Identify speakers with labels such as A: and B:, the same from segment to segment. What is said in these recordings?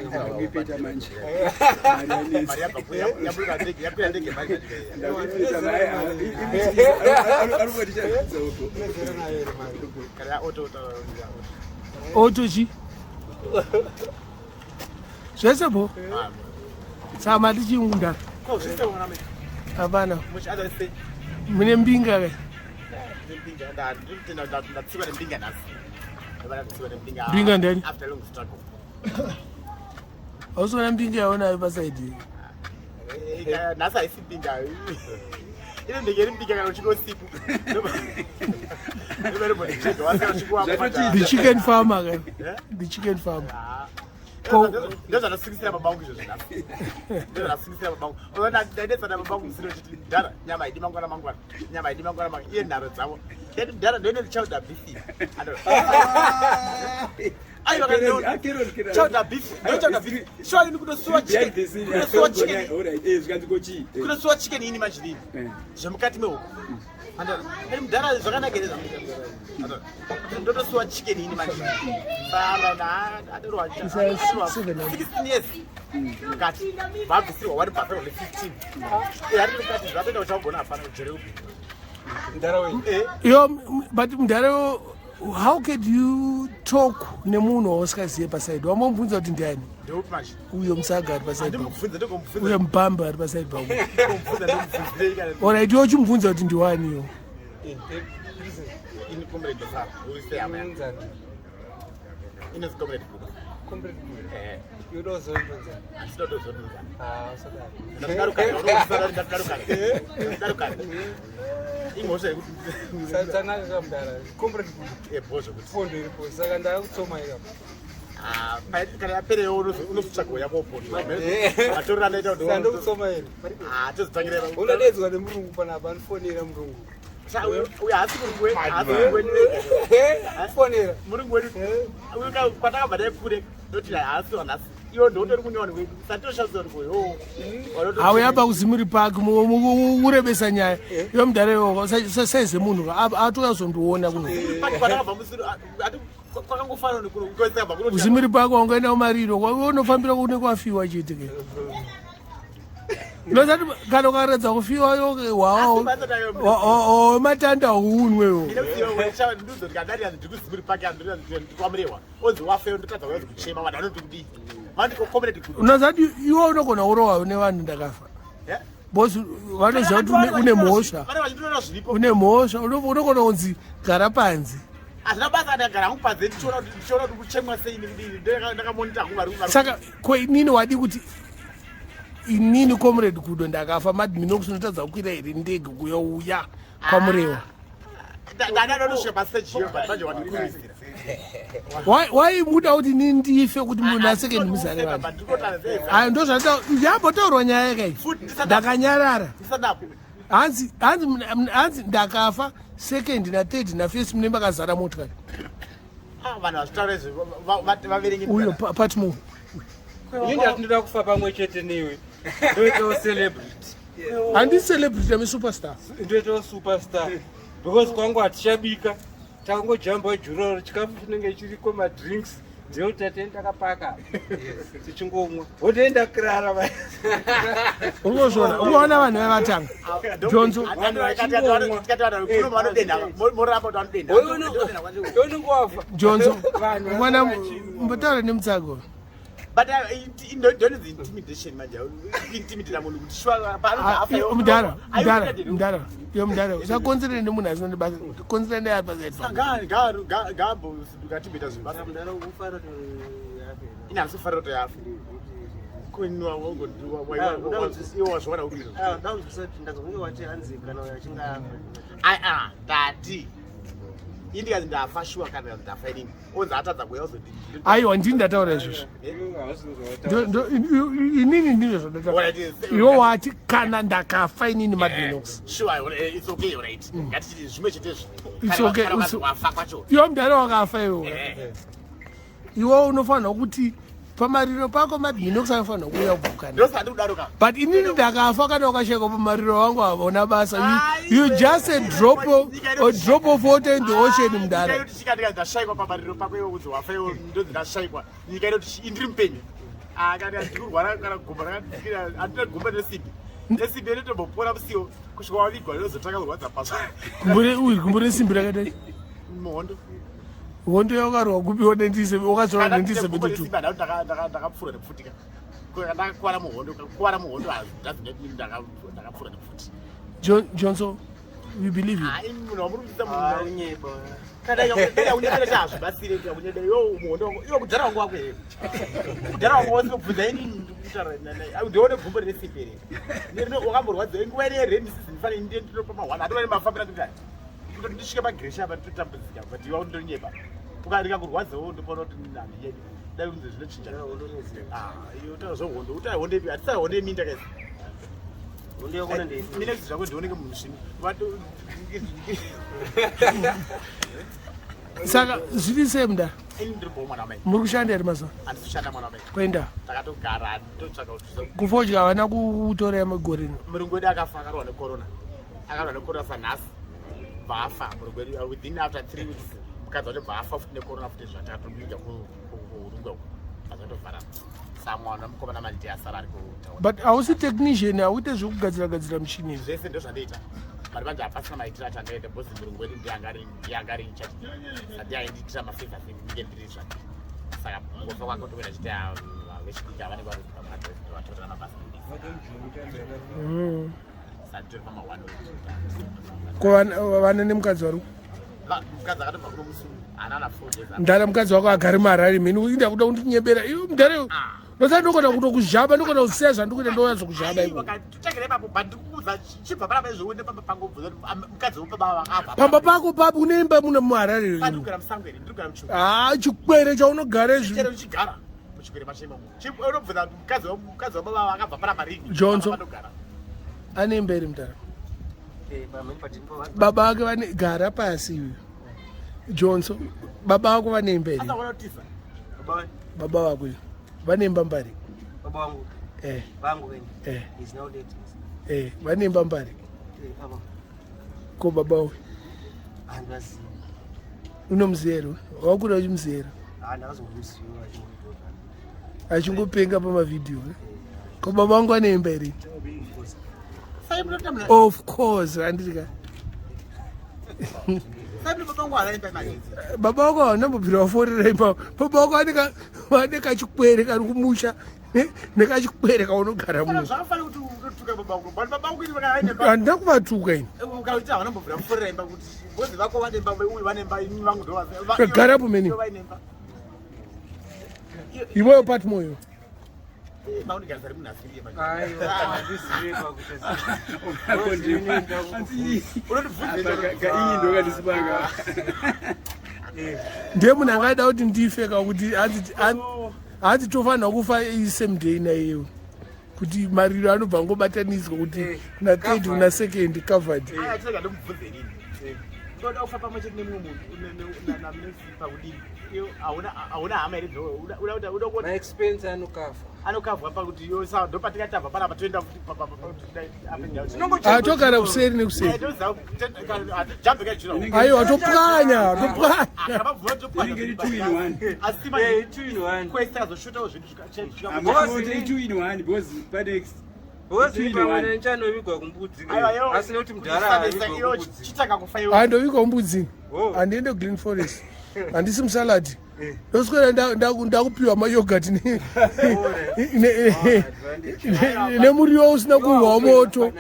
A: Ndakuipeta manje.
B: Oto chi? Zvese bo. Sama tichingunda. Hapana. Mune mbinga ke. Mbinga ndani? Hausiona mbinga yaonayo pasaidi.
C: Nhasi haisi mbinga. Ine ndege iri mbinga kana uchingo siku.
B: The chicken farmer ke. The chicken farmer.
C: Ndozvandasimisira baba vangu izvozvo nhasi. Ndozvandasimisira baba vangu. Ndainetsana baba vangu musiro chiti mdhara nyama haidi mangwana mangwana. Nyama haidi mangwana mangwana. Iye nharo dzavo. Ndati mdhara ndoine child abuse. Aiwa kana child abuse. Ndo child abuse. Sure ini kutosuwa chicken. Kutosuwa chicken. Kutosuwa chicken ini manje nini? Zvemukati mehuku. Andani mdhara zvakanaka here zvamuita. Ndotosuwa chicken ini manje. Saka na atorwa 16 years. Mukati. Vabvisirwa wari bhasara le 15. Eh ari mukati zvatoita uchagona hapana jere upi.
A: Mdhara wenyu.
B: Yo, but mdhara, how could you talk nemunhu wausikazive pasaidi? Wamomubvunza kuti ndiani?
C: Ndeupi manje?
B: Uyo musaga ari pasaidi pako.
C: Andimubvunza ndokumubvunza.
B: Uyo mupamba ari pasaidi pako.
C: Ndokumubvunza ndomubvunzirei kana.
B: Alright, iwe uchimubvunza kuti ndiwani yo.
C: Ini comrade sir, uri sei hama yangu? Ini comrade Buda.
A: Comrade Buda.
C: Eh.
A: Yodozondonza.
C: Handinotozondonza.
A: Ah, usadaro.
C: Ndatodarukana, ndatodarukana. Imhosva yekuti
A: Tanaka kamudara. Comrade Buda.
C: Eh, bhozvo kuti.
A: Pondo iripo. Saka ndakutsoma ika.
C: Ah, kana yaperewo unozotsvaga yako pondo. Matorero andaita kuti
A: Sandokutsoma iri.
C: Ah, tozotangira.
A: Unodedzwa nemurungu panapa anofonera murungu.
C: Uyu haasi murungu wedu, haasi murungu wedu wega.
A: Fonera.
C: Murungu wedu. Uyu kwatakabva dai kure ndoti haasi wanhasi. Iwo ndotori munyowani wedu. Satoshandisa kuti yo.
B: Hauya pakuZimuri Park urebesa nyaya. Yo mudhara iwo saize munhu atokazondiona kuno.
C: Paki kwatakabva musiri ati kwakangofanana nekuno kwesabva kuno.
B: KuZimuri Park wangaenda kumariro unofambira kune kwafiwa chete ke. Ndozati kana ukaredza kufiwa yo wawa matanda hunwe yo.
C: Ndinozoti ndiri kuZimuri Park ndikwamurewa onzi wafeyo ndotadza kuyazi kuchema vanhu vanoti kudii vandikokomere.
B: Unozati iwe unogona kurohwa nevanhu ndakafa. Because vanoziva kuti une mhosva.
C: Vane vachitoona zviripo.
B: Une mhosva unogona kunzi gara panze.
C: Hazvina basa, ndagara hangu panze ndichiona kuti kuchemwa sei nekudii. Ndakamonita hangu vari.
B: Saka ko inini wadi kuti inini comrade Kudo ndakafa, Madminox unotadza kukwira here ndege kuyouya kwaMurewa?
C: Ndadanosvika pastage iyo, but manje wandikurudzira.
B: Waimuda kuti inini ndife kuti munhu aseke ndimuzare vanhu? Ayo ndozvata yambotaurwa nyaya yakai, ndakanyarara.
C: Ndisadapo.
B: Hanzi ndakafa, second nathird nafirst mune makazara motikari.
C: Vanhu vazvitaura izvi vaverengi.
B: Uyo Patmo.
A: Ini ndati ndoda kufa pamwe chete newe. Ndoitawo celebrity.
B: Handi celebrity, ame superstar.
A: Ndoitawo superstar. Because kwangu hatichabika. Tangojamba juroro chikafu chinenge chiriko, madrinks. Ndinoti tateni takapaka. Tichingomwa. Wotoenda kurara vai.
B: Ungozviona, ungoona vanhu vavatanga Jonzo.
C: Tikati vanhu kuno vanodenda moramba kuti vanodenda.
A: Unenge wafa.
B: Jonzo.
A: Vanhu
B: mwana mbotaura nemutsago.
C: But ndonzi intimidation manje, kuintimidata munhu kuti shuwa.
B: Mudhara, mudhara, mudhara, yo mudhara, usakonzerere nemunhu asina nebasa, konzera neari pasaidi.
C: Gambo ngatimboita zvinhu. Ine handisi kufarira kuti yafa iwe wazviwana upi izvo?
D: Ndazonge wati hanzi kana uyo achinge afa.
C: Aa, ndati ini ndikazi ndafa shuwa, kana ndikazi ndafa inini, onzi atadza kuuya uzodii?
B: Aiwa, ndini ndataura izvozvo. Inini ndizvo zvandataura. Iwe wati kana ndakafa inini Madminox.
C: Sure, it's okay, right, ngatiti zvimwe chetezvo.
B: It's okay,
C: Wafa kwacho.
B: Iwe mudhara wakafa iwe. Iwe unofanira kuti Pamariro pako madminox anofanira kuuya kubvukana. But inini ndakafa kana ukashaikwa pamariro wangu havona basa. You just a drop of, a drop of water in the ocean mudara.
C: Ndashaikwa pamariro pako iwe kunzi wafa iwe ndonzi ndashaikwa. Nyika inoti indiri mupenyu. Ah, kana ndikurwara kana gumba rakadzikira handina gumba nesimbi. Nesimbi inotombopora musiwo kusvika wavigwa inozotanga kurwadza paswa.
B: Gumbure uyu gumbure simbi rakadai.
C: Muhondo.
B: Hondo yakarwa kupi wa 1970 wakazvarwa 1972.
C: Ndakapfura nepfuti ka. Ndakakwara muhondo, kukwara muhondo doesn't mean ndakapfura nepfuti.
B: John Johnson, we believe you.
C: Ah, munhu wamuri kuita munhu. Kana kana unyepera cha hazvibatsire kuti unyepera iwe muhondo wako. Iwe kudhara wangu wako here. Kudhara wangu wose kubvunza ini ndikutaura ndione gumbo resimbi here. Nerino wakamborwadziwa nguva ine rainy season fanira ndiye ndinopa mahwana. Hatova nemafambira kuti kuti ndisvike pagiresha apa nditotambudzika but iwe undonyepa. Ukarika kurwadzawo ndopaona kuti handinyepi. Dai kunzi zvinochinja. Ah, iwe utaura zvehondo, utaura hondo ipi? Hatisai hondo yeminda kaisi.
D: Hondo yakona ndeipi?
C: Mina zvako ndioneke munhu svinu.
B: Saka zviri sei mudara?
C: Ini ndiri bho mwana wamai.
B: Muri kushanda here mazuva?
C: Handisi kushanda mwana wamai.
B: Kuenda?
C: Takatogara totsvaka kuti
B: Kufodya havana kutora gore rino.
C: Murungu wedu akafa akarohwa necorona. Akarohwa necorona sanhasi. Bvafa murungu wedu within after 3 weeks mukadzi wacho bvafa futi necorona futi zvatakatomuviga kuurungu uko. Azotovhara. Samwana mukomana manje asara ari kutaura.
B: But hausi technician, hauite zvekugadzira gadzira michini.
C: Zvese ndozvandoita. Mari manje hapasina maitiro acho andaita because murungu wedu ndiye anga ari in charge. Saka aindiitira mafavors ndinge ndiri zvake. Saka kungofa kwake kutoenda chiti vechidiki havanenge vari vatorera mabasa. Saka nditori pama one.
B: Ko vana nemukadzi vari
C: Mukadzi akatobva kuno musi haana na 4 days.
B: Mudhara mukadzi wako agari muHarare mheni inda kuda kundinyebera. Iwe mudhara ndosati ndokona kutokuzhaba ndokona kusiya zvandikuita ndouya zokuzhaba iko.
C: Tutsvagire ipapo but ndikukuudza chibva panapa izvo uende pamba pangu ubvunze kuti mukadzi wepamba baba vakabva.
B: Pamba pako papi une imba muno muHarare
C: iri. Ndikugara musango here ndirikugara muchikwere.
B: Ah chikwere chaunogara izvi.
C: Chero uchigara muchikwere macho imomo. Unobvunza mukadzi mukadzi wababa vakabva panapa rini.
B: Johnson. Ane imba iri mudhara. Baba vake vane gara pasi uyu. Johnson baba vako vane imba here? Baba vako iyo vane imba mbari?
D: Baba vangu.
B: Eh.
D: Vangu vene.
B: Eh.
D: Is now dead.
B: Eh, vane imba mbari?
D: Eh, ava.
B: Ko baba uyu?
D: Handivazivi.
B: Unomuziva here? Wakura uchimuziva here?
D: Ah, ndakazongomuziva achingopenga.
B: Achingopenga pamavhidhiyo. Eh? Ko baba vangu vane imba here? Of course, handiti ka. Baba vako havana mbobvira vaforera imba. Baba vako vane kachikwere kari kumusha nekachikwere kaunogara muno. Handina kuvatuka ini. Garapo meni. Iwewe Pat Moyo. Ndiye munhu angada kuti ndife ka kuti hanzi tofanira kufa same day naiyewe kuti mariro anobva angobatanidzwa kuti kuna third kuna second covered.
C: Ndoda kufa pamwe chete nemumwe munhu pakudini hauna hama here
A: maexpense anokavhwa
C: anokavhwa pakuti ndopatikatavha panapa toenda
B: togara kuseri nekuseri aiwa topwanya topwanya
A: ndichanovigwa kumbudzi asi nekuti mudhara
B: andovigwa kumbudzi handiende green forest handisi musaladi ndoswera ndakupiwa mayogurt nemuriwo usina kuhwa moto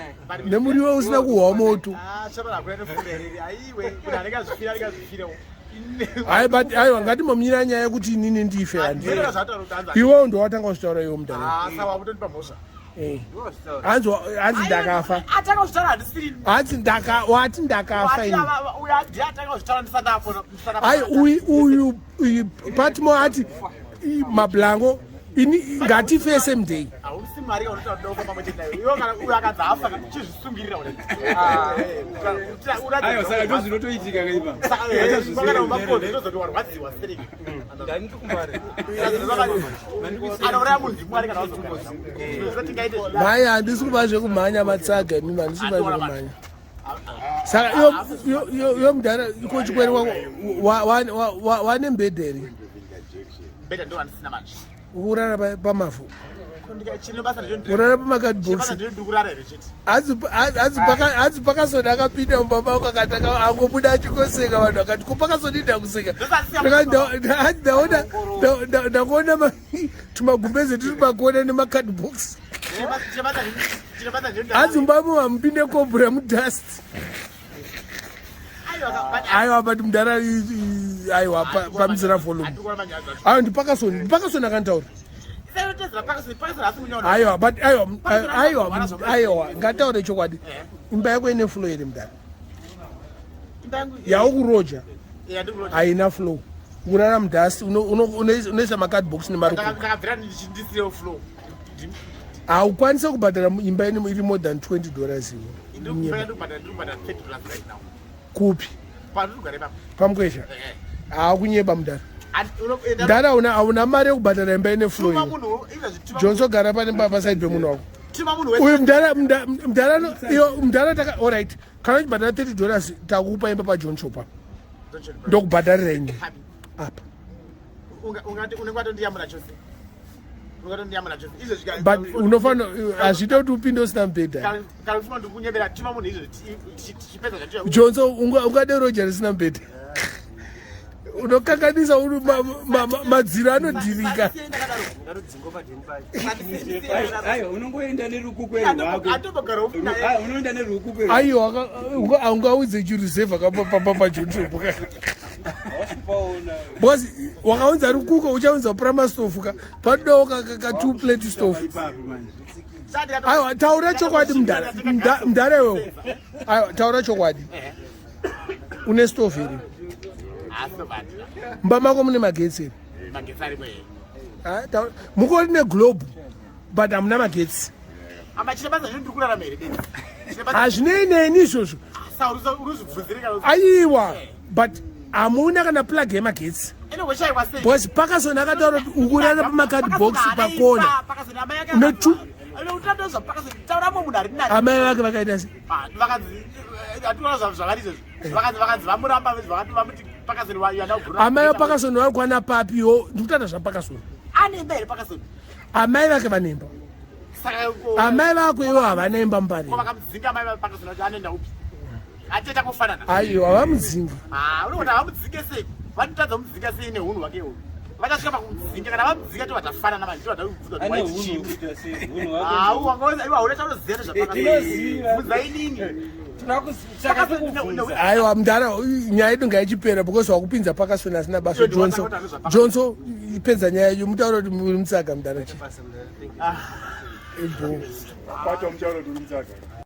B: nemuriwo usina kuhwa moto hayi but aiwa ngatimbomira nyaya yekuti inini ndife handi iwewo ndowatanga kuzvitaura iwe mudhara Hanzi hanzi ndakafa. Hanzi ndaka wati ndakafa ini. Ayi uyu uyu Patmo ati mablango ini ngatife same day.
C: Hausi Mwari kaunotaura kuda kufa pamwe chete naye. Iwe kana uyo akanzi afa chizvisungirira kudai.
E: Aiwa, saka ndozvinotoitika kaipa.
C: Saka umakodzi ndozoti warwadziwa stereki.
A: Ndandiri kumbare.
C: Anouraya munhu ndiMwari kana wazogara. Tingaite
B: Mhai, handisi kuva zvekumhanya matsaga imimi, handisi kuva zvekumhanya. Saka iyo mudhara iko chikwere wako wane mbedha here?
C: Mbedha ndo handisina manje.
B: Ukurara pamavhu?
C: Chine basa ndiro.
B: Urara pamakadbox?
C: Ndiro ndikurara here chete.
B: Hanzi Pakasoni akapinda mumba mako akati angobuda achingoseka, vanhu akati, "Ko Pakasoni ndakuseka?" Hanzi ndaona ndakuona tumagumbeze tiri pakona nemakadbox.
C: Chine basa chine basa ndiro.
B: Hanzi mubamo hamupinde kobhura mudust. Aiwa, but mudhara, aiwa, pamuzira volume. Aiwa, ndiPakasoni, ndiPakasoni akanditaura. Aiwa, but aiwa, aiwa, aiwa, ngataure chokwadi. Imba yako ine floor here, mudhara? Yaukuroja haina floor, kurara mudust, unoisa macardbox nemarukuku.
C: Ndakabvira ndisirewo floor.
B: Haukwanisi kubhadhara imba iri more than $20 iwe.
C: Ndiri kubhadhara $30 right now.
B: Kupi?
C: Pandiri ipapo.
B: Pamukwesha? Haakunyeba mudhara. Mudhara, hauna mari yekubhadhara imba ine floor
C: Tuma
B: iwe.
C: munhu izvezvi, tuma.
B: Johnson, gara pane paside pemunhu wako.
C: Tuma munhu
B: Uyu
C: wese.
B: mudhara, mudhara iyo mudhara taka, alright, kana uchibhadhara $30, takupa imba paJohn Shop apa, ndokubhadharira ini apa.
C: Unenge watondiyamura chose, ungatondiyamura chose izvezvi.
B: But unofanira, hazviite kuti upinde usina mubhedha.
C: Kana ufuma ndikunyebera, tuma munhu izvezvi tichipedza zvatira.
B: Johnson, ungade roja risina mubhedha? Unokanganisa uri madziro anodhirika.
D: Ndatodzingwa padheni pacho.
E: Aiwa, unongoenda nerukukwe rwako.
C: Atombogara.
E: Unoenda nerukukwe.
B: Aiwa, haungaudze chiruzevha papaJohn Shop ka.
A: Hausi.
B: Because wakaunza rukuko, uchaunza prama stove ka, panodawo ka two plate stove.
E: Ipapo manje.
B: Aiwa, taura chokwadi, mudhara. Mudhara iwewo, aiwa, taura chokwadi, une stove here? Mumba mako mune magetsi here?
C: Magetsi ariko here?
B: Ah, mukori neglobe, but hamuna magetsi.
C: Ama chine basa zvino ndiri kurarama here bedzi? Chine basa.
B: Hazvinei neni izvozvo.
C: Sa uruzvibvunzire kana
B: Aiwa, but hamuna kana plug yemagetsi.
C: Inogoshayikwa sei?
B: Because Pakasoni akataura kuti ukurara pamakadbox pakona.
C: Tauramo munhu ari nani.
B: Amai vake vakaita sei?
C: Vakanzi hationa zvavari izvezvi, vakanzi vamuramba, vakati vamuti Pakasoni.
B: Amai vaPakasoni vari kuwana papiwo? Ndikutaura zvaPakasoni.
C: Ane imba here Pakasoni?
B: Amai vake vanemba.
C: Saka
B: Amai vako ivo havana imba mupari.
C: Ko vakamudzinga amai vaPakasoni vacho, anoenda upi? Ateta kufanana.
B: Aiwa, havamudzingi.
C: Ah, unoona havamudzinge sei? Vanotadza kumudzinga sei neunhu hwake uhu? Vachasvika pakumudzinga, kana vamudzinga tobva tafanana manje, tobva takubvunza kuti
A: Ane
C: waiti
A: hunhu
C: chii.
A: hwekuita sei? Hunhu hwake.
C: Ah, iwe hauna chaunoziva nezvaPakasoni.
A: Ndinoziva.
C: Bvunza inini.
A: Saka tikubvunza.
B: Aiwa mudhara, nyaya yedu ngaichipera because wakupinza Pakasoni asina basa.
C: Iyo ndiwatanga
B: Johnson,
C: kuti ane zvaPakasoni.
B: Johnson, ipedza nyaya yenyu, mutaura kuti muri mutsaga, mudhara chi.
D: Basa mudhara, thank you.
B: Ibo.
E: Kwata muchaura kuti uri mutsaka.